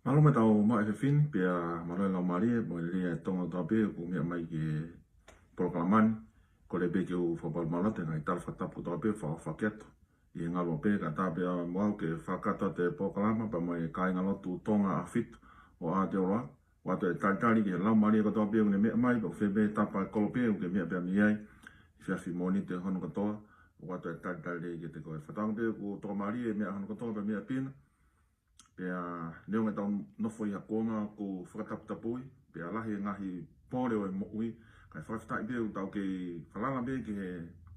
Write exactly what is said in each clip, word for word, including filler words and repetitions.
Mālō mo e tau maʻu efiafi ni, pea mālō e laumālie mo e lelei ʻa e Tonga kotoa pē ʻoku meʻa mai ki he polokalama ni. Kole pē ke u fakapālangi atu e ngaahi tala fakatapu kotoa pē, fakafetaʻi atu ʻi he ngaluope, kae ʻatā pē mo au ke fakakakato atu e polokalama pea mo e kāingalotu Tonga ʻAhofitu ʻo Aotearoa. ʻOatu e talitali ki he laumālie kotoa pē ʻoku ne meʻa mai, pe ko fē pē tapa e kolope ʻoku ke meʻa pē mei ai. Efiafi Mōnite hono kotoa, ʻoatu e talitali kiate koe. Fakatauange pē ʻoku tokamālie e meʻa hono kotoa pē meʻa pina. Pea neongo ʻetau nofo ʻi ha kuonga ʻoku fakataputapui, pea lahi e ngaahi pole ʻo e moʻui, kae fakafetaʻi pē ʻoku tau kei falala pē ki he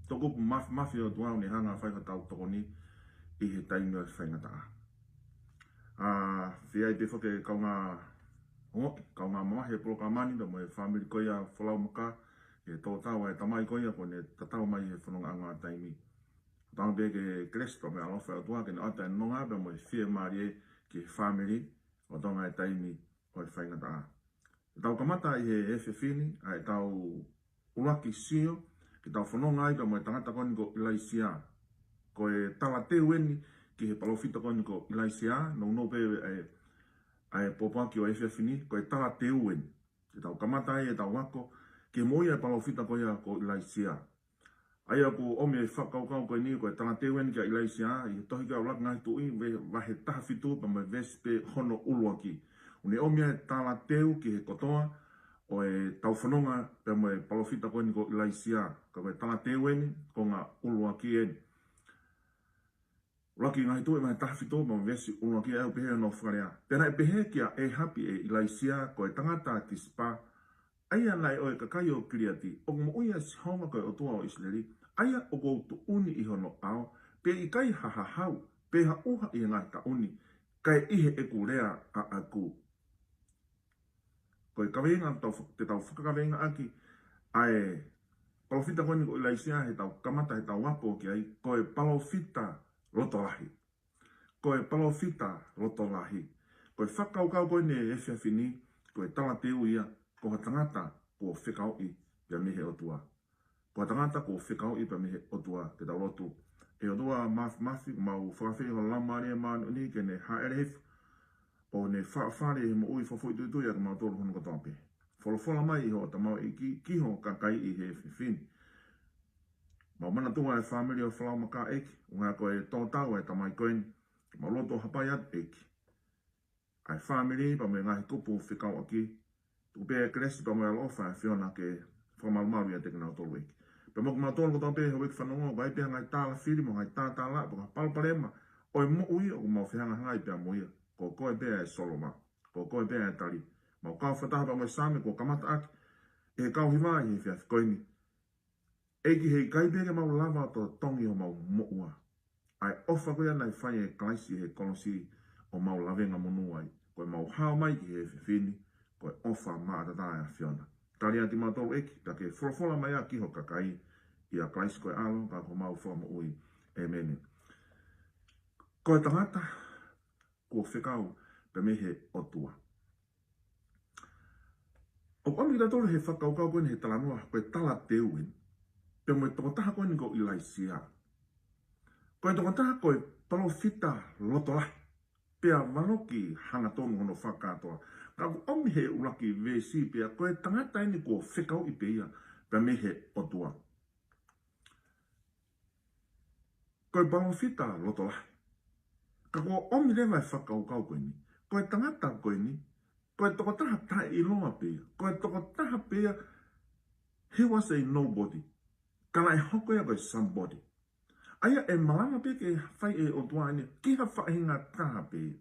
toʻukupu māfimafi ʻo e ʻOtua ʻoku ne hanga ʻo fai hotau tokoni ʻi he taimi ʻo e faingataʻa. ʻA, fie ʻai pē foki e kaungā ongoʻi, kaungā mamahi e polokalama ni, pea mo e fāmili ko ia Folau Maka, e tōtau ʻa e tamai ko ia kuo ne tatau mai he fonongaʻanga taimi. Tau pē ke kelesi pea mo e ʻaloʻofa ʻa e ʻOtua ke ne ʻoatu e nonga pea mo e fiemālie ki he fāmili ʻo Tonga he taimi ʻo e faingataʻa. Tau kamata ʻi he efiafi ni ʻa ʻetau ʻuluaki sio, ke tau fononga ai pea mo e tangata ko eni ko ʻIlaisiā. Ko e talateu eni ki he palōfita ko eni ko ʻIlaisiā, nounou pē ʻa e, ʻa e pōpoaki ʻo e efiafi ni, ko e talateu eni. Ke tau kamata ai ʻetau ako ki he moʻui ʻa e palōfita ko ia ko ʻIlaisiā. ʻA ia ʻoku ʻomi e fakakaukau ko eni, ko e talateu eni kia ʻIlaisiā, ʻi he tohi ko ia ʻUluaki Ngaahi Tuʻi, ve-, vahe taha fitu pea mo e veesi pē hono ʻuluaki. ʻOku ne ʻomi ʻa e talateu ki he kotoa ʻo ʻetau fononga pea mo e palōfita ko eni ko ʻIlaisiā, ka ko e talateu eni, konga ʻuluaki eni. ʻUluaki Ngaahi Tuʻi vahe taha fitu pea mo e veesi ʻuluaki, ʻoku pehē hono fakalea: Pea naʻe pehē kia ʻĒhapi ʻe ʻIlaisiā ko e tangata Tisipa, ʻa ia naʻe ʻo e kakai ʻo Kiliati, ʻOku moʻui ʻa Sihova ko e ʻOtua ʻo ʻIsileli, ʻa ia ʻoku ou tuʻu ni ʻi hono ʻao, pea ʻikai ha hahau pe ha ʻuha ʻi he ngaahi taʻu ni, kae ʻi heʻeku lea ʻaʻaku. Ko e kaveinga tau fa-, te tau fakakaveinga ʻaki ʻa e palōfita ko eni ko ʻIlaisiā heʻetau kamata heʻetau ako ki ai, ko e palōfita loto lahi. Ko e palōfita loto lahi. Ko e fakakaukau ko eni e efiafi ni, ko e talateu ia, ko ha tangata kuo fekauʻi pea mei he ʻOtua. Ko ha tangata kuo fekauʻi pea mei he ʻOtua. Ke tau lotu. ʻE ʻOtua māfimafi, mau fakaafeʻi ho Laumālie Māʻoniʻoni ke ne hāʻele hifo ʻo ne faʻofale he moʻui fakafoʻituitui ʻa kimautolu hono kotoa pē. Folofola mai ʻi hoʻo tamaioʻeiki ki ho kakai ʻi he efiafi ni. Mau manatua e fāmili ʻo Folau Maka ʻEiki, ʻuhinga ko e tōtau e tamai ko eni. Mau lotu ʻo hapai atu ʻEiki ʻa e fāmili pea mo e ngaahi kupu fekauʻaki. Tuku pē e kelesi pea mo e ʻaloʻofa ʻa e ʻAfiona ke fakamalumalu ʻiate kinautolu ʻEiki. Pea mo kimautolu kotoa pē he uike fanongo, ʻoku ʻi ai pē ha ngaahi tālafili mo e ngaahi tātālaʻa, pe ko ha palopalema ʻo e moʻui ʻoku mau fehangahangai pea mo ia. Ko koe pē ʻa e solova. Ko koe pē ʻa e tali. Mau kau fakataha pea mo e Saame kuo kamata ʻaki ʻe he kau hiva ʻi he efiafi ko eni. ʻEiki, heʻikai pē ke mau lava ʻo totongi homau moʻua ʻa e ʻofa ko ia naʻe fai ʻe Kalaisi he kolosi ʻo mau lavengamonū ai. Ko ʻemau hao mai ki he efiafi ni, ko e ʻofa maʻataʻatā ʻa e ʻAfiona. Tali atu kimautolu ʻEiki, pea ke folofola mai ā ki ho kakai, ʻia Kalaisi ko e ʻAlo, ka ko homau Fakamoʻui. ʻĒmeni. Ko e tangata kuo fekau pea mei he ʻOtua. ʻOku ʻomi kitautolu he fakakaukau ko eni he talanoa, ko e talateu eni, pea mo e tokotaha ko eni ko ʻIlaisiā. Ko e tokotaha ko e palōfita loto lahi, pea valoki hangatonu hono fakakātoa. Ka ʻoku ʻomi he ʻuluaki veesi pea ko e tangata eni kuo fekauʻi pē ia pea mei he ʻOtua. Ko e palōfita loto lahi. Ka kuo ʻomi leva e fakakaukau ko eni. Ko e tangata ko eni, ko e tokotaha taʻeʻiloa pē ia. Ko e tokotaha pē ia, he was a nobody. Ka naʻe hoko ia ko e somebody. ʻA ia ʻe malava pē ke fai ʻe he ʻOtua eni ki ha faʻahinga taha pē ia.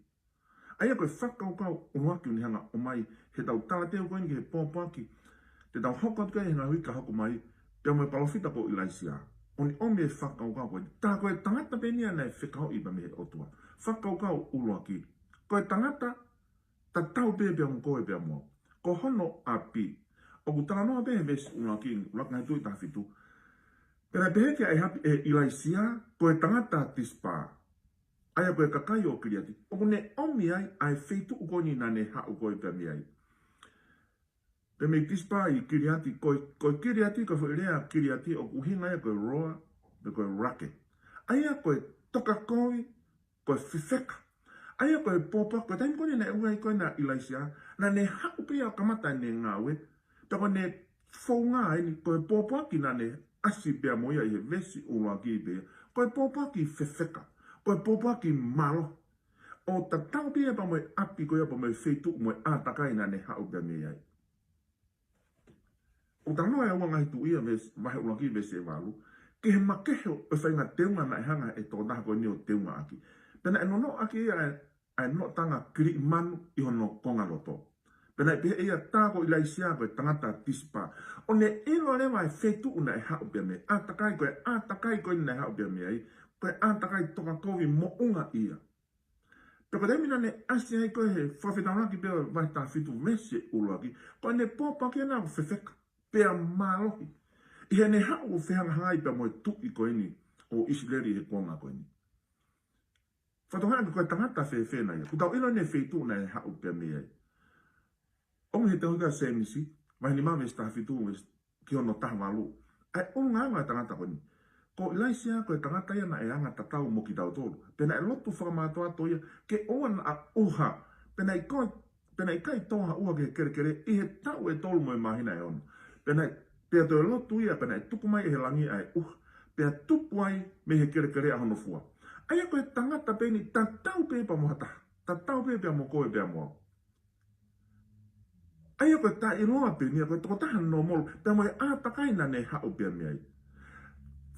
ʻA ia ko e fakakaukau ʻuluaki ʻoku ne hanga ʻo ʻomai heʻetau talateu ko eni ki he pōpoaki te tau hoko atu ki ai he ngaahi uike ka hoko mai, pea mo e palōfita ko ʻIlaisiā. ʻOku ne ʻomi e fakakaukau ko eni. Tā ko e tangata pē eni ia naʻe fekauʻi pea mei he ʻOtua. Fakakaukau ʻuluaki. Ko e tangata tatau pē pea mo koe pea mo au. Ko hono ʻapi. ʻOku talanoa pē he veesi ʻuluaki, ʻUluaki Ngaahi Tuʻi taha fitu. Pea naʻe pehē kia ʻĒhapi ʻe ʻIlaisiā, ko e tangata Tisipa, ʻa ia ko e kakai ʻo Kiliati, ʻoku ne ʻomi ai ʻa e feituʻu ko eni naʻa ne haʻu ko ē pea mei ai. Pea mei Tisipa ʻi Kiliati, ko e, ko e Kiliati, ko e foʻi lea Kiliati ʻoku ʻuhinga ia ko e roar, pe ko e rugged. ʻA ia ko e tokakovi, ko e fefeka. ʻA ia ko e pōpoaki, ko e taimi ko eni naʻe ui ai ko ē ʻa ʻIlaisiā, naʻa ne haʻu pē ia ʻo kamata ʻene ngāue, pea ko ʻene founga eni, ko e pōpoaki naʻa ne ʻasi pea mo ia ʻi he veesi ʻuluaki pē, ko e pōpoaki fefeka, ko e pōpoaki mālohi. ʻO tatau pē ia pea mo e ʻapi ko ia pea mo e feituʻu mo e ʻātakai naʻa ne haʻu pea mei ai. ʻOku talanoa ʻa e Ua Ngaahi Tuʻi ia, veesi, vahe ʻuluaki veesi ʻe valu, ki he makehe ʻo e faʻahinga teunga naʻe hanga ʻe he tokotaha ko eni ʻo teungaʻaki. Pea naʻe nonoʻo ʻaki ia ʻa e, ʻa e noʻotanga kiliʻi manu ʻi hono kongaloto. Pea naʻe pehē ʻe ia, tā ko ʻIlaisiā ko e tangata Tisipa. ʻO ne ʻilo leva ʻa e feituʻu naʻe haʻu pea mei ai, ʻātakai, ko e ʻātakai ko eni naʻe haʻu pea mei ai, ko e ʻātakai tokakovi moʻunga ia. Pea ko e taimi naʻa ne ʻasi ai ko ē he fakafetaulaki pea vahe taha fitu veesi ʻuluaki, ko ʻene pōpoaki ena ʻoku fefeka pea mālohi ʻi heʻene haʻu ʻo fehangahangai pea mo e tuʻi ko eni ʻo ʻIsileli he kuonga ko eni. Fakatokangaʻi ange ko e tangata fēfē nai ia. Kuo tau ʻilo ʻene feituʻu naʻe haʻu pea mei ai. ʻOmi he teunga Sēmisi, vahe nima veesi taha fitu, veesi ki hono taha valu. ʻA e ʻulungaanga ʻo e tangata ko eni. Ko ʻIlaisiā ko e tangata ia naʻe anga tatau mo kitautolu. Pea naʻe lotu fakamātoato ia ke ʻoua naʻa ʻuha. Pea naʻe ʻikai, pea naʻe ʻikai tō ha ʻuha ki he kelekele ʻi he taʻu ʻe tolu mo e māhina ʻe ono. Pea naʻe, pea toe lotu ia, pea naʻe tuku mai ʻe he langi ʻa e ʻuha. Pea tupu ai mei he kelekele ʻa hono fua. ʻA ia ko e tangata pē eni tatau pē pea mo ha taha. Tatau pē pea mo koe pea mo au. ʻA ia ko e taʻeʻiloa pē eni ia, ko e tokotaha nōmolo, pea mo e ʻātakai naʻa ne haʻu pea mei ai.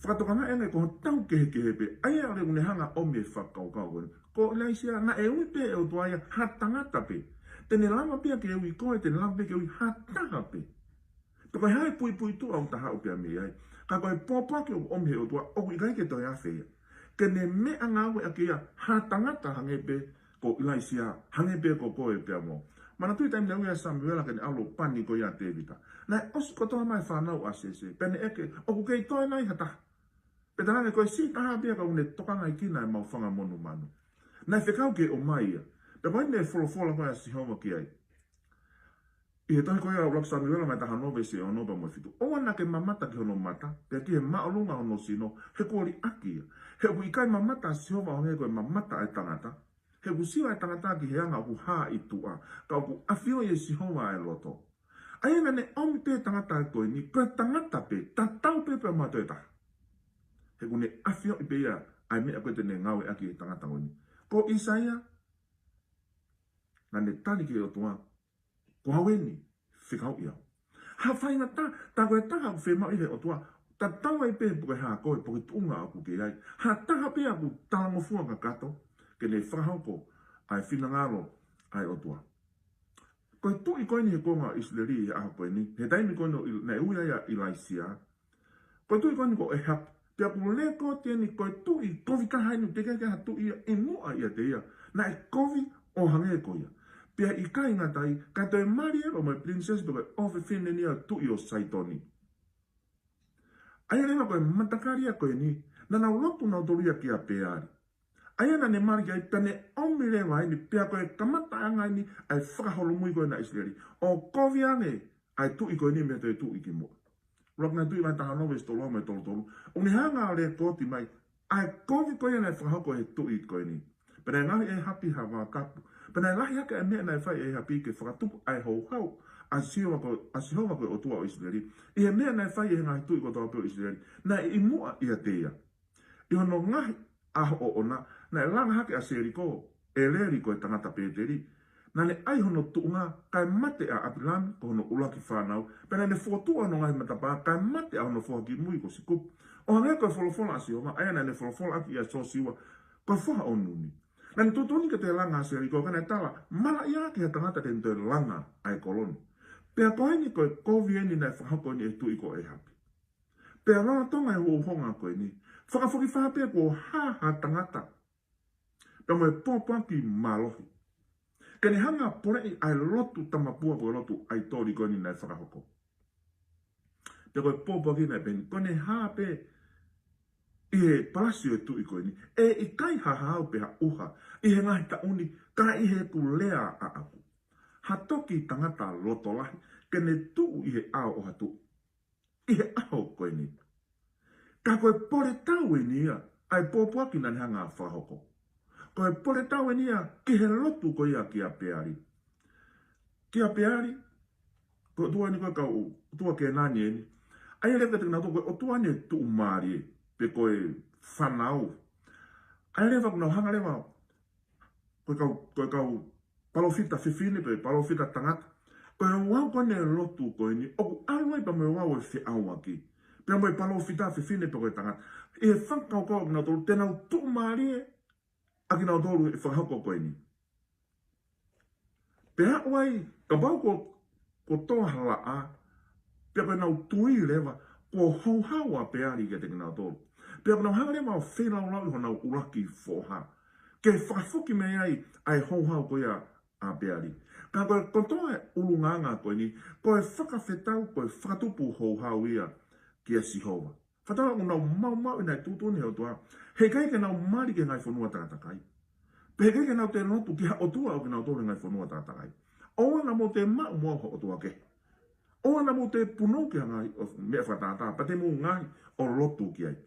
Fakatokangaʻi ange ko hotau kehekehe pē, ʻa ia ʻoku ne hanga ʻo ʻomi e fakakaukau ko eni. Ko ʻIlaisiā naʻe ui pē ʻe he ʻOtua ia ha tangata pē. Te ne lava pē ia ke ui koe, te ne lava pē ke ui ha taha pē. Pea ko e hā e puipuituʻa ʻoku ta haʻu pea mei ai. Ka ko e pōpoaki ʻoku ʻomi ʻe he ʻOtua, ʻoku ʻikai ke toe afe ia. Ke ne meʻangāueʻaki ia ha tangata hangē pē ko ʻIlaisiā, hangē pē ko koe pea mo au. Manatuʻi taimi naʻe ui ai ʻa Samuela ke ne ʻalu ʻo pani ko ia ʻa Tēvita. Naʻe ʻosi kotoa mai e fānau ʻa Sese, pea ne ʻeke, ʻoku kei toe nai ha taha? Pea talaange ko e siʻi taha pē ia ka ʻoku ne tokangaʻi kinaua ʻemau fanga monumanu. Naʻe fekau ke ʻomai ia. Pea ko eni e folofola ko ē ʻa Sihova ki ai. ʻI he tohi ko ia ʻa ʻUluaki Samuela vahe taha ono veesi ono pea mo e fitu. ʻOua naʻa ke mamata ki hono mata, pea ki he māʻolunga ʻo hono sino, he kuo liʻaki ia. He ʻoku ʻikai mamata ʻa Sihova ʻo hangē ko e mamata ʻa e tangata. He ʻoku sila ʻa e tangata ki he anga ʻoku hā ʻi tuʻa, ka ʻoku ʻafioʻi ʻe Sihova ʻa e loto. ʻA ia naʻa ne ʻomi pē tangata ko eni, ko e tangata pē, tatau pē pea mo ha toe taha. He ʻoku ne ʻafioʻi pē ia ʻa e meʻa ko ē te ne ngāueʻaki ʻe he tangata ko eni. Ko ʻIsaia, naʻa ne tali ki he ʻOtua, ko au eni, fekauʻi au. Ha faingataʻa, tā ko e taha ʻoku fiemaʻu ʻe he ʻOtua, tatau ai pē pe ko e hā koe, pe ko e tuʻunga ʻoku ke ʻi ai. Ha taha pē ʻoku talangofua kakato, ke ne fakahoko ʻa e finangalo ʻa e ʻOtua. Ko e tuʻi ko eni he kuonga ʻo ʻIsileli he ʻaho ko eni, he taimi ko eni ʻo ʻIl-, naʻe ui ai ʻa ʻIlaisiā, ko e tuʻi ko eni ko ʻĒhapi, pea ʻoku lēkooti eni ko e tuʻi kovi taha eni, teʻeki ai ke ʻi ai ha tuʻi ia ʻi muʻa ʻiate ia naʻe kovi ʻo hangē ko ia. Pea ʻikai ngata ai, ka toe mali ia pea mo e pilinisesi pe ko e ʻofefine eni ʻo e tuʻi ʻo Saitoni. ʻA ia leva ko e matakali ia ko eni, naʻa nau lotu nautolu ia kia Peali. ʻA ia naʻa ne mali ai, pea ne ʻomi leva eni, pea ko e kamataʻanga eni ʻa e fakaholomui ko ena ʻa ʻIsileli. ʻO kovi ange ʻa e tuʻi ko eni mei he toe tuʻi ki muʻa. ʻUluaki Ngaahi Tuʻi vahe taha ono veesi tolu ua mo e tolu tolu. ʻOku ne hanga ʻo lēkooti mai ʻa e kovi ko ia naʻe fakahoko ʻe he tuʻi ko eni. Pea naʻe ngaohi ʻe ʻĒhapi ha vā kapu. Pea naʻe lahi hake ʻa e meʻa naʻe fai ʻe ʻĒhapi ke fakatupu ʻa e houhau ʻa Sihova ko, ʻa Sihova ko e ʻOtua ʻo ʻIsileli, ʻi he meʻa naʻe fai ʻe he ngaahi tuʻi kotoa pē ʻo ʻIsileli naʻe ʻi muʻa ʻiate ia. ʻI hono ngaahi ʻaho ʻoʻona, naʻe langa hake ʻa Seliko, ʻEleli ko e tangata Pēteli. Naʻa ne ʻai hono tuʻunga, kae mate ʻa ʻApilami, ko hono ʻuluaki fānau, pea naʻa ne fokotuʻu ʻa hono ngaahi matapā, kae mate ʻa hono foha kimui ko Sikupu. ʻO hangē ko e folofola ʻa Sihova, ʻa ia naʻa ne folofola ʻaki ʻia Sosiua, ko e foha ʻo Nuni. Naʻa ne tuʻutuʻuni ke toe langa ʻa Seliko, ka naʻe tala, malaʻia ʻaki ha tangata te ne toe langa ʻa e kolo ni. Pea ko eni ko e kovi eni naʻe fakahoko eni ʻe he tuʻi ko ʻĒhapi. Pea lolotonga e uhouhonga ko eni, fakafokifā pē kuo hā ha tangata pea mo e pōpoaki mālohi, ke ne hanga ʻo poleʻi ʻa e lotu tamapua pe ko e lotu ʻaitoli ko eni naʻe fakahoko. Pea ko e pōpoaki naʻe pehē ni, ko ʻene hā pē ʻi he palasi ʻo e tuʻi ko eni, ʻe ʻikai ha hahau pe ha ʻuha ʻi he ngaahi taʻu ni, ka ʻi heʻeku lea ʻaʻaku. Ha toki tangata loto lahi, ke ne tuʻu ʻi he ʻao ʻo ha tuʻi ʻi he ʻaho ko eni. Ka ko e pole tau eni ia ʻa e pōpoaki naʻa ne hanga ʻo fakahoko. Ko e pole tau eni ia ki he lotu ko ia kia Peali. Kia Peali, ko e ʻotua eni ko e kau ʻotua Kēnani eni. ʻA ia leva kiate kinautolu ko e ʻotua eni e tuʻumālie, pe ko e fānau. ʻA ia leva ʻoku nau hanga leva, ko e kau, ko e kau palōfita fefine pe palōfita tangata. Ko e ouau ko eni e lotu ko eni, ʻoku ʻalu ai pea mo e ouau e feʻauaki. Pea mo e palōfita fefine pe ko e tangata. ʻI he fakakaukau ʻa kinautolu te nau tuʻumālie ʻa kinautolu ʻi he fakahoko ko eni. Pea ʻoku ʻi ai, kapau ko, ko Toahalaʻā, pea ko ʻenau tui leva, kuo houhau ʻa Peali kiate kinautolu. Pea ʻoku nau hanga leva ʻo feilaulau ʻi honau ʻuluaki foha. Ke fakafoki mei ai ʻa e houhau ko ia ʻa Peali. Ka ko e kotoa e ʻulungaanga ko eni, ko e fakafetau, ko e fakatupu houhau ia kia Sihova. Fakatauange ʻoku nau maumauʻi ʻenau tuʻutuʻuni he ʻOtua. Heʻikai ke nau mali ki he ngaahi fonua takatakai. Pe heʻikai ke nau toe lotu ki ha ʻotua ʻo kinautolu he ngaahi fonua takatakai. ʻOua naʻa mou toe maʻu mo au ha ʻotua kehe. ʻOua naʻa mou toe punou ki ha ngaahi ʻo meʻa fakatātā, pea te mou ngaohi ʻo lotu ki ai.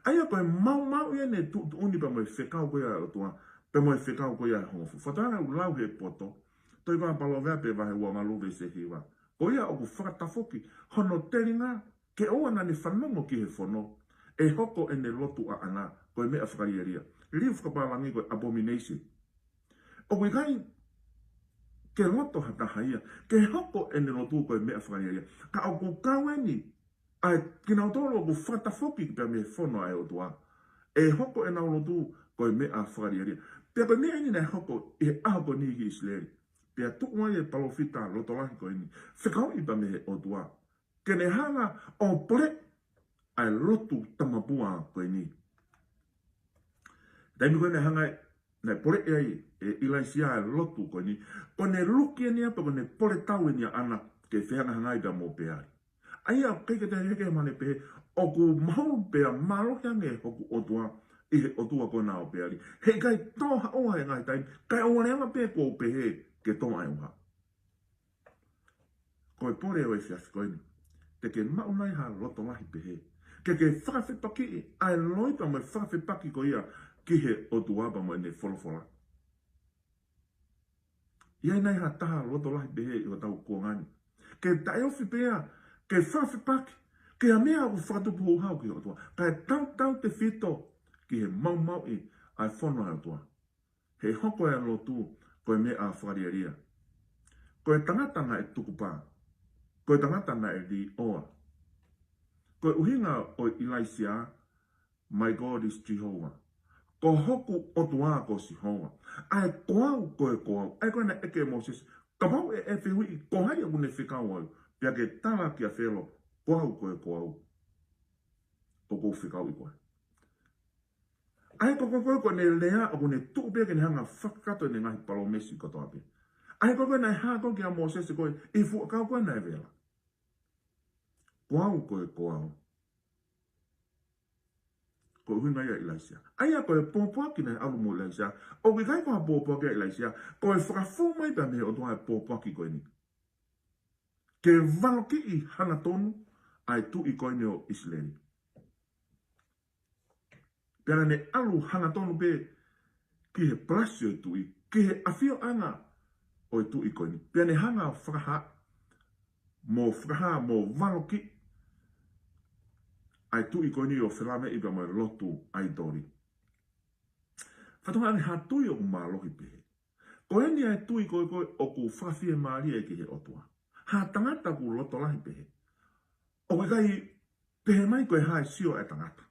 ʻA ia ko e maumauʻi ʻenau tuʻutuʻuni pea mo e fekau ko ia ʻa e ʻOtua, pea mo e fekau ko ia ʻa e hongofulu. Fakatauange ʻoku lau he poto, tohi ko ia Palōveape vahe uangalu veesi hiva. Ko ia ʻoku fakatafoki hono telinga ke ʻoua naʻa ne fanongo ki he fono, ʻe hoko ʻene lotu ʻaʻana ko e meʻa fakalielia. Liliu fakapālangi ko e abomination. ʻOku ʻikai ke loto ha taha ia, ke hoko ʻene lotu ko e meʻa fakalielia. Ka ʻoku kau eni ʻa e kinautolu ʻoku fakatafoki pea mei he fono ʻa e ʻOtua, ʻe hoko ʻenau lotu ko e meʻa fakalielia. Pea ko e meʻa eni naʻe hoko ʻi he ʻaho ko eni ki ʻIsileli. Pea tuʻu ai e palōfita lotolahi ko eni, fekauʻi pea mei he ʻOtua, ke ne hanga ʻo pole ʻa e lotu tamapua ko eni. Taimi ko ē naʻe hanga ai, naʻe pole ai ʻe ʻIlaisiā e lotu ko eni, ko ʻene luki eni ia pe ko ʻene pole tau eni ʻaʻana ke fehangahangai pea mo Peali. ʻA ia ʻoku ʻikai ke toe heke mane pehē, ʻoku mahuʻinga pea mālohi ange hoku ʻOtua ʻi he ʻotua ko ena ʻo Peali. Heʻikai tō ha ʻuha he ngaahi taimi, kae ʻoua leva pē kuo u pehē ke tō ʻa e ʻuha. Ko e pole ʻo e efiafi ko eni, te ke maʻu nai ha loto lahi pehē? Ke ke fakafepakiʻi ʻa e loi pea mo e fakafepaki ko ia ki he ʻOtua pea mo ʻene folofola. ʻI ai nai ha taha loto lahi pehē ʻi hotau kuonga ni? Ke taʻeofi pea, ke fakafepaki, ke ʻa e meʻa ʻoku fakatupu houhau ki he ʻOtua, kae tautautefito ki he maumauʻi ʻa e fono ʻa e ʻOtua. He hoko e lotu ko e meʻa fakalielia. Ko e tangata naʻe tukupā. Ko e tangata naʻe līʻoa. Ko e ʻuhinga ʻo ʻIlaisiā, "My God is Jehovah." Ko hoku ʻOtua ko Sihova. ʻA e ko au, ko e ko au. ʻA ia ko ē naʻe ʻeke ʻe Mōsese, kapau ʻe, ʻe fehuʻi ko hai ʻoku ne fekau au, pea ke tala kia Felo, ko au, ko e ko au ʻoku ou fekauʻi koe. ʻA ia ko, ko, ko, ko ʻene lea ʻoku ne tuʻu pē ke ne hanga fakakakato ʻene ngaahi palōmesi kotoa pē. ʻA ia ko, ko ē naʻe hā ko ē kia Mōsese ko ē ʻi he fuʻu ʻakau ko ē naʻe vela. Ko au, ko e ko au. Ko e ʻuhinga ia ʻa ʻIlaisiā. ʻA ia ko e pōpoaki naʻe ʻalu mo ʻIlaisiā, ʻoku ʻikai ko ha pōpoaki ʻa ʻIlaisiā, ko e fakafou mai pea mei he ʻOtua e pōpoaki ko eni. Ke valokiʻi hangatonu ʻa e tuʻi ko eni ʻo ʻIsileli. Pea naʻa ne ʻalu hangatonu pē ki he palasi ʻo e tuʻi, ki he ʻafioʻanga ʻo e tuʻi ko eni. Pea ne hanga ʻo fakahā, mo fakahā, mo valokiʻi ʻa e tuʻi ko eni ʻo felāveʻi pea mo e lotu ʻaitoli. Fakatauange ha tui ʻoku mālohi pehē. Ko eni ʻa e tui ko ē ko ē ʻoku fakafiemālie ki he ʻOtua. Ha tangata ʻoku loto lahi pehē. ʻOku ʻikai pehē mai ko e hā e sio ʻa e tangata.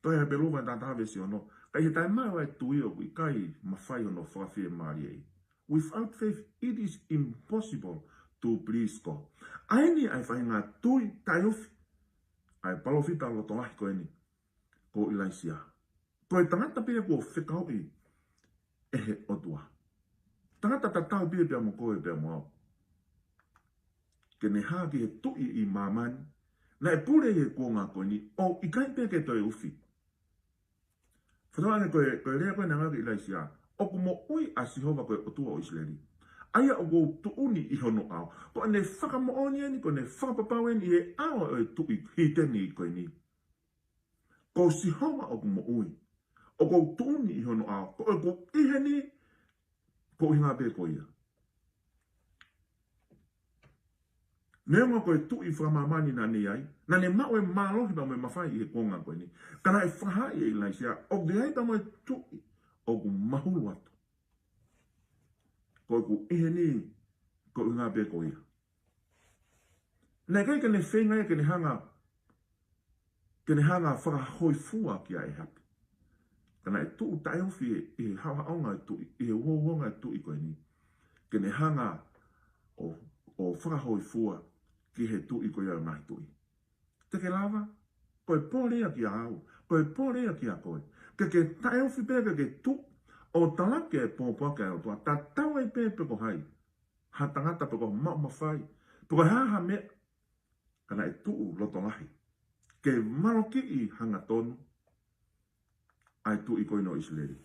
Tohi Hepelū vahe taha taha veesi ono. Ka ʻi he taʻemaʻu ʻa e tui ʻoku ʻikai mafai hono fakafiemālieʻi. Without faith, it is impossible to please God. ʻA eni ʻa e faʻahinga tui taʻeofi ʻa e palōfita loto lahi ko eni, ko ʻIlaisiā. Ko e tangata pē ia kuo fekauʻi ʻe he ʻOtua. Tangata tatau pē ia pea mo koe pea mo au. Ke ne hā ki he tuʻi ʻi māmani, naʻe pule ʻi he kuonga ko eni, ʻo ʻikai pē ke toe ufi. Fakatauange ko e, ko e lea ko ē naʻe ngāueʻaki ʻe ʻIlaisiā, ʻoku moʻui ʻa Sihova ko e ʻOtua ʻo ʻIsileli. ʻA ia ʻoku ou tuʻu ni ʻi hono ʻao. Ko ʻene fakamoʻoni eni, ko ʻene fakapapau eni ʻi he ʻao ʻo e tuʻi hiteni ko eni. Ko Sihova ʻoku moʻui. ʻOku ou tuʻu ni ʻi hono ʻao, ko ʻeku ʻi heni, ko e ʻuhinga pē ko ia. Neongo ko e tuʻi fakamāmani naʻa ne ʻi ai, naʻa ne maʻu e mālohi pea mo e mafai ʻi he kuonga ko eni. Ka naʻe fakahā ʻe ʻIlaisiā, ʻoku ʻi ai pea mo e tuʻi ʻoku mahulu atu. Ko ʻeku ʻi heni, ko e ʻuhinga pē ko ia. Naʻe ʻikai ke ne feinga ia ke ne hanga, ke ne hanga fakahōifua kia ʻĒhapi. Ka naʻe tuʻu taʻeufi ʻi he haʻohaʻonga e tuʻi, ʻi he uouonga e tuʻi ko eni. Ke ne hanga ʻo, ʻo fakahōifua ki he tuʻi ko ia ʻo e ngaahi tuʻi. Te ke lava, ko e pole ia kia au, ko e pole ia kia koe. Ke ke taʻeufi pē ke ke tuʻu ʻo talaki e pōpoaki ʻa e ʻOtua, tatau ai pē pe ko hai, ha tangata pe ko ha maʻu mafai, pe ko e hā ha meʻa, ka naʻe tuʻu loto lahi ke valokiʻi hangatonu ʻa e tuʻi ko eni ʻo ʻIsileli.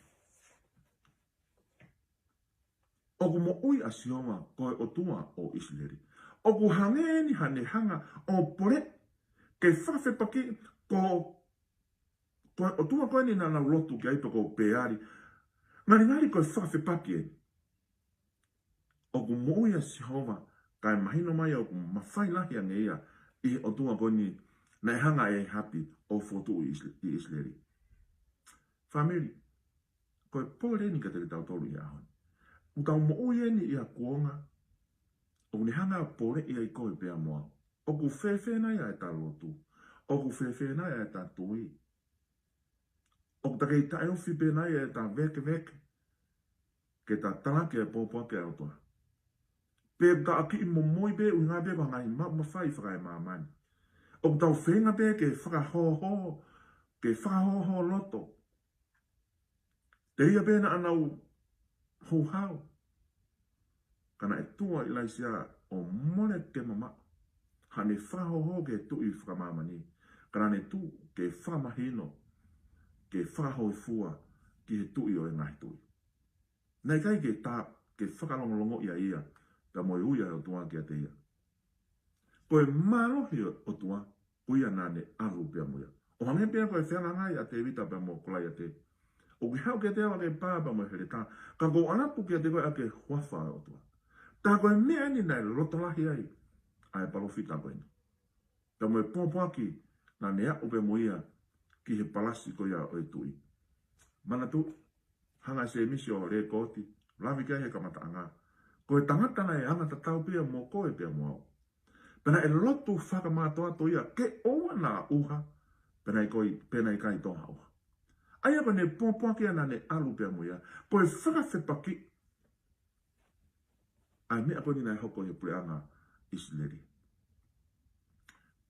ʻOku moʻui ʻa Sihova ko e ʻOtua ʻo ʻIsileli. ʻOku hangē eni haʻane hanga ʻo pole ke fakafepaki ko, ko e ʻOtua ko eni naʻa nau lotu ki ai pe ko Pēali. Ngalingali ko e fakafepaki eni. ʻOku moʻui ʻa Sihova, kae mahino mai ʻoku mafai lahi ange ia ʻi he ʻOtua ko eni naʻe hanga ʻe ʻĒhapi ʻo fokotuʻu ʻi ʻIsi-, ʻi ʻIsileli. Fāmili, ko e pole eni kiate kitautolu ʻi he ʻaho ni. ʻOku tau moʻui eni ʻi ha kuonga ʻoku ne hanga ʻo poleʻi ai koe pea mo au. ʻOku fēfē nai ʻa ʻeta lotu? ʻOku fēfē nai ʻa ʻeta tui? ʻOku ta kei taʻeufi pē nai ʻeta vēkeveke ke ta talaki e pōpoaki ʻa e ʻOtua? Pe ʻoku ta kiʻi momoi pē ʻuhinga pē ko e ngaahi maʻu mafai fakaemāmani? ʻOku tau feinga pē ke fakahōhō, ke fakahōhōloto. Telia pē naʻa nau houhau. Ka naʻe tuʻu ʻa ʻIlaisiā ʻo mole ke mamaʻo haʻane fakahōhō ki he tuʻi fakamāmani. Ka naʻa ne tuʻu ke fakamahino, ke fakahōifua ki he tuʻi ʻo e ngaahi tuʻi. Naʻe ʻikai ke ta, ke fakalongolongoʻi ʻa ia, pea mo e ui ʻa e ʻOtua kiate ia. Ko e mālohi ʻo e ʻOtua, ko ia naʻa ne ʻalu pea mo ia. ʻO hangē pē ko e fehangahangai ʻa Tēvita pea mo Kolaiate. ʻOku ke haʻu kiate au ʻaki e pā pea mo e heletā, ka ʻoku ou ʻalu atu kiate koe ʻaki e huafa ʻo e ʻOtua. Tā ko e meʻa eni naʻe loto lahi ai ʻa e palōfita ko eni. Pea mo e pōpoaki naʻa ne aʻu pea mo ia ki he palasi ko ia ʻo e tuʻi. Manatu, hanga ʻe Sēmisi ʻo lēkooti, lave ki ai he kamataʻanga. Ko e tangata naʻe anga tatau pē ia mo koe pea mo au. Pea naʻe lotu fakamātoato ia ke ʻoua naʻa ʻuha, pea naʻe ʻikai, pea naʻe ʻikai toe ʻuha. ʻA ia ko ʻene pōpoaki ia naʻa ne ʻalu pea mo ia, ko e fakafepaki ʻa e meʻa ko eni naʻe hoko ʻi he puleʻanga ʻIsileli.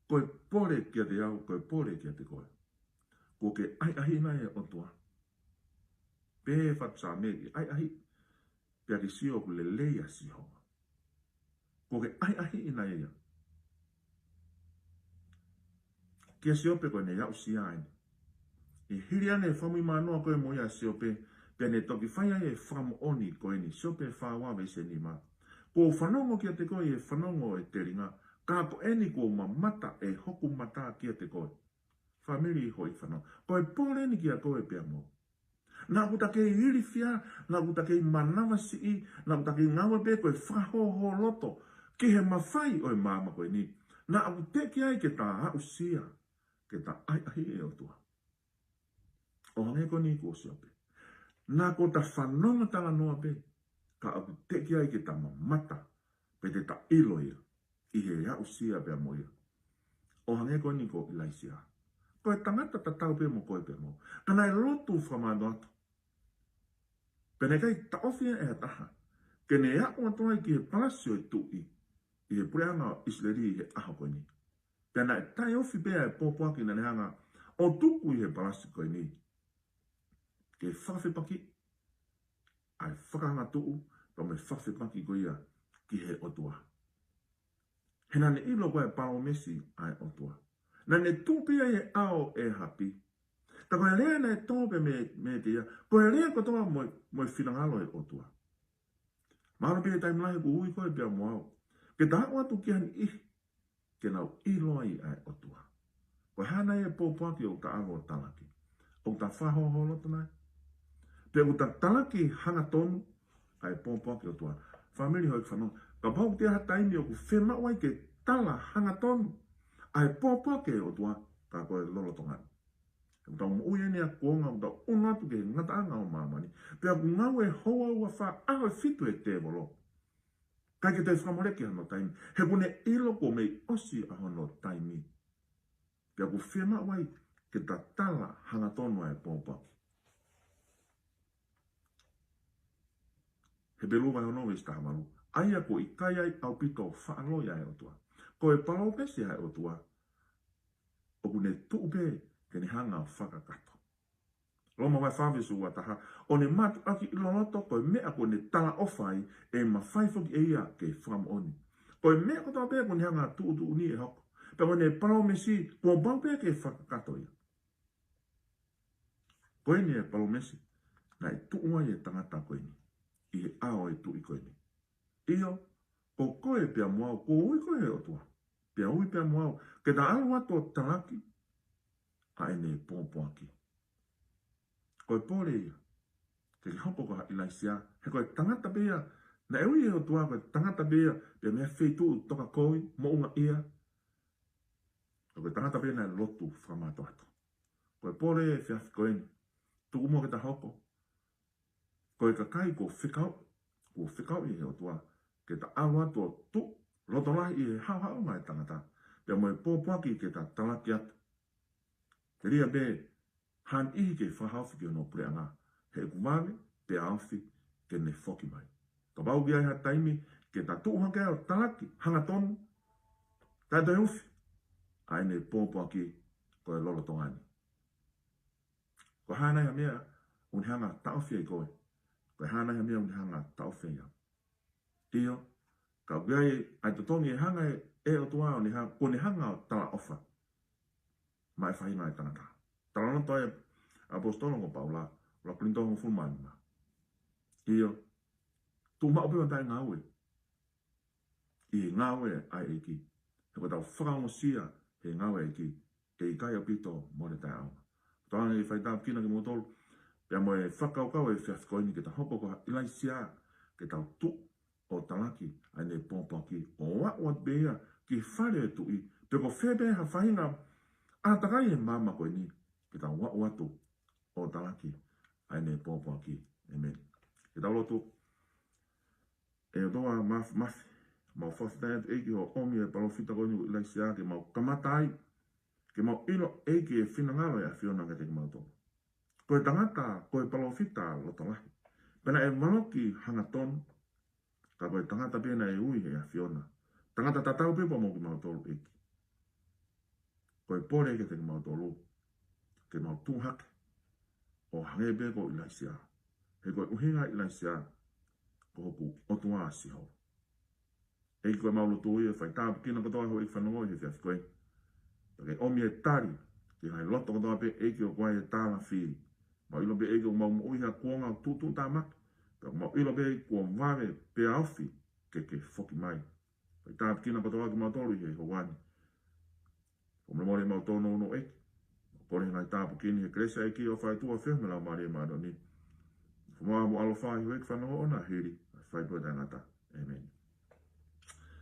Ko e pole kiate au, ko e pole kiate koe. Kuo ke ʻahiʻahiʻi nai e ʻOtua? Pe fatu Saame ke ʻahiʻahiʻi, pea ke sio ʻoku lelei ʻa Sihova. Kuo ke ʻahiʻahiʻi nai ia? Kia Siope ko ʻene aʻusia eni. ʻI he hili ange e fāmili mānoa ko ē mo ia ʻa Siope, pea ne toki fai ai e fakamoʻoni ko eni, Siope fā ua veesi nima. Kuo u fanongo kiate koe ʻi he fanongo ʻo e telinga, ka ko eni kuo u mamata ʻe hoku mata kiate koe. Fāmili ʻi hoʻo fanongo. Ko e pole eni kiate koe pea mo au. Naʻa ʻoku ta kei ilifia, naʻa ʻoku ta kei manavasiʻi, naʻa ʻoku ta kei ngāue pē ko e fakahōhōloto ki he mafai ʻo e māmani ko eni. Naʻa ʻoku teʻeki ai ke ta aʻusia, ke ta ʻahiʻahiʻi e ʻOtua. ʻO hangē ko eni ko Siope. Naʻa ʻoku ta fanongo talanoa pē, ka ʻoku teʻeki ai ke ta mamata, pe te ta ʻilo ia ʻi he aʻusia pea mo ia. ʻO hangē ko eni ko ʻIlaisiā. Ko e tangata tatau pē mo koe pea mo au. Ka naʻe lotu fakamātoato. Pea naʻe ʻikai taʻofi ia ʻe ha taha ke ne aʻu atu ai ki he palasi ʻo e tuʻi ʻi he puleʻanga ʻo ʻIsileli ʻi he ʻaho ko eni. Pea naʻe taʻeofi pē ʻa e pōpoaki naʻa ne hanga ʻo tuku ʻi he palasi ko eni. Ke fakafepaki ʻa e fakaangatuʻu, pea mo e fakafepaki ko ia ki he ʻOtua. He naʻa ne ʻilo ko e palōmesi ʻa e ʻOtua. Naʻa ne tuʻu pē ia ʻi he ʻao ʻo ʻĒhapi. Tā ko e lea naʻe tō pē mei, meiate ia, ko e lea kotoa mo, mo e finangalo ʻo e ʻOtua. Mahalo pē taimi lahi ʻoku ui koe pea mo au ke ta aʻu atu ki ha niʻihi ke nau ʻilo ai ʻa e ʻOtua. Ko e hā nai e pōpoaki ʻoku ta ʻalu ʻo talaki? ʻOku ta fakahōhōloto nai? Pe ʻoku ta talaki hangatonu ʻa e pōpoaki ʻa e ʻOtua? Fāmili, houʻeiki fanongo, kapau ʻoku ʻi ai ha taimi ʻoku fiemaʻu ai ke tala hangatonu ʻa e pōpoaki ʻa e ʻOtua, ka ko e lolotonga ni. ʻOku tau moʻui ʻi he kuonga ʻoku tau ʻunu atu ki he ngataʻanga ʻo māmani. Pea ʻoku ngāue houa ua fā, ʻaho ʻe fitu ʻa e tēvolo. ʻIkai ke toe fakamoleki hano taimi. He ʻoku ne ʻilo kuo mei ʻosi ʻa hono taimi. Pea ʻoku fiemaʻu ai ke ta tala hangatonu ʻa e pōpoaki. Hepelū vahe ono veesi taha valu. ʻA ia ʻoku ʻikai ai ʻaupito faʻa loi ʻa e ʻOtua. Ko e palōmesi ʻa e ʻOtua, ʻoku ne tuʻu pē ke ne hanga ʻo fakakakato. Loma vahe fā veesi ua taha. ʻO ne mātuʻaki ʻi loloto ko e meʻa kuo ne talaʻofa ai, ʻe mafai foki ʻe ia ke fakamoʻoni. Ko e meʻa kotoa pē kuo ne hanga ʻo tuʻutuʻuni ʻe hoko. Pea ko ʻene palōmesi, kuo pau pē ke fakakakato ia. Ko eni e palōmesi naʻe tuʻu ai e tangata ko eni ʻi he ʻao ʻo e tuʻi ko eni. ʻIo, ko koe pea mo au, kuo ui koe ʻe he ʻOtua, pea ui pea mo au, ke ta ʻalu atu ʻo talaki ʻa ʻene pōpoaki. Ko e pole ia ke ke hoko ko ha ʻIlaisiā, he ko e tangata pē ia naʻe ui ʻe he ʻOtua, ko e tangata pē ia pea mei ha feituʻu tokakovi, moʻungaʻia, ka ko e tangata pē ia naʻe lotu fakamātoato. Ko e pole he efiafi ko eni, tuku muʻa ke ta hoko ko e kakai kuo fekau, kuo fekau ʻe he ʻOtua ke ta ʻalu atu ʻo tuʻu loto lahi ʻi he haʻohaʻonga ʻo e tangata, pea mo e pōpoaki ke ta talaki atu. Telia pē ha niʻihi ke fakahaofi ki hono puleʻanga, he ʻoku vave pea ofi ke ne foki mai. Kapau ʻoku ʻi ai ha taimi ke ta tuʻu hake ʻo talaki hangatonu, taʻe toe ofi ʻa ʻene pōpoaki, ko e lolotonga ni. Ko e hā nai ha meʻa ʻoku ne hanga ʻo taʻofi ai koe? Ko e hā nai ha meʻa ʻoku ne hanga ʻo taʻofi ai au? ʻIo, ka ʻoku ʻi ai ʻa e totongi ʻe hanga ʻe, ʻe he ʻOtua ʻo ne ha-, kuo ne hanga ʻo talaʻofa maʻa e faʻahinga ʻo e tangata. Talanoa atu ai ʻa e ʻaposetolo ko Paula, ʻuluaki Kolinitō hongofulu mā nima. ʻIo, tuʻu maʻu pē ʻo taʻe ngāue ʻi he ngāue ʻa e ʻEiki. He ko ʻetau fakaongosia he ngāue ʻa e ʻEiki, ʻe ʻikai ʻaupito mole taʻeʻaonga. Tau hanga ʻe fai tāpuekina kimoutolu pea mo e fakakaukau ʻo e efiafi ko eni ke ta hoko ko ha ʻIlaisiā, ke tau tuʻu ʻo talaki ʻa ʻene pōpoaki, ʻo aʻu atu pē ia ki he fale ʻo e tuʻi, pe ko fē pē ha faʻahinga ʻātakai ʻi he māmani ko eni, ke tau aʻu atu ʻo talaki ʻa ʻene pōpoaki. ʻĒmeni. Ke tau lotu. ʻE ʻOtua Māfimafi, mau fakafetaʻi atu ʻEiki hoʻo ʻomi e palōfita ko eni ko ʻIlaisiā ke mau kamata ai ke mau ʻilo ʻEiki e finangalo ʻo e ʻAfiona kiate kimautolu. Ko e tangata, ko e palōfita loto lahi, pea naʻe valoki hangatonu, ka ko e tangata pē naʻe ui ʻe he ʻAfiona. Tangata tatau pē pea mo kimautolu ʻEiki. Ko e pole kiate kimautolu ke mau tuʻu hake ʻo hangē pē ko ʻIlaisiā. He ko e ʻuhinga ʻo ʻIlaisiā, ko hoku ʻOtua ʻa Sihova. ʻEiki, ko ʻemau lotu ia, fai tāpuekina kotoa houʻeiki fanongo ʻi he efiafi ko eni. Pea ke ʻomi e tali ki he ngaahi loto kotoa pē ʻEiki ʻoku ʻi ai e tālafi. Mau ʻilo pē ʻEiki ʻoku mau moʻui ha kuonga ʻoku tuʻutuʻutāmaki. Pea mau ʻilo pē kuo vave pea ofi ke ke foki mai. Fai tāpuekina kotoa kimautolu ʻi he houa ni. Fakamolemole ʻemau tōnounou ʻEiki. Kole he ngaahi tāpuekina he kelesi ʻa e ʻEiki, ʻofa ʻa e ʻOtua, feohi mo e Laumālie Māʻoniʻoni, fakamoʻoni mo ʻaloʻofa ʻi houʻeiki fanongo ʻo na hili ʻa e fai pē ʻo taʻengata. ʻĒmeni.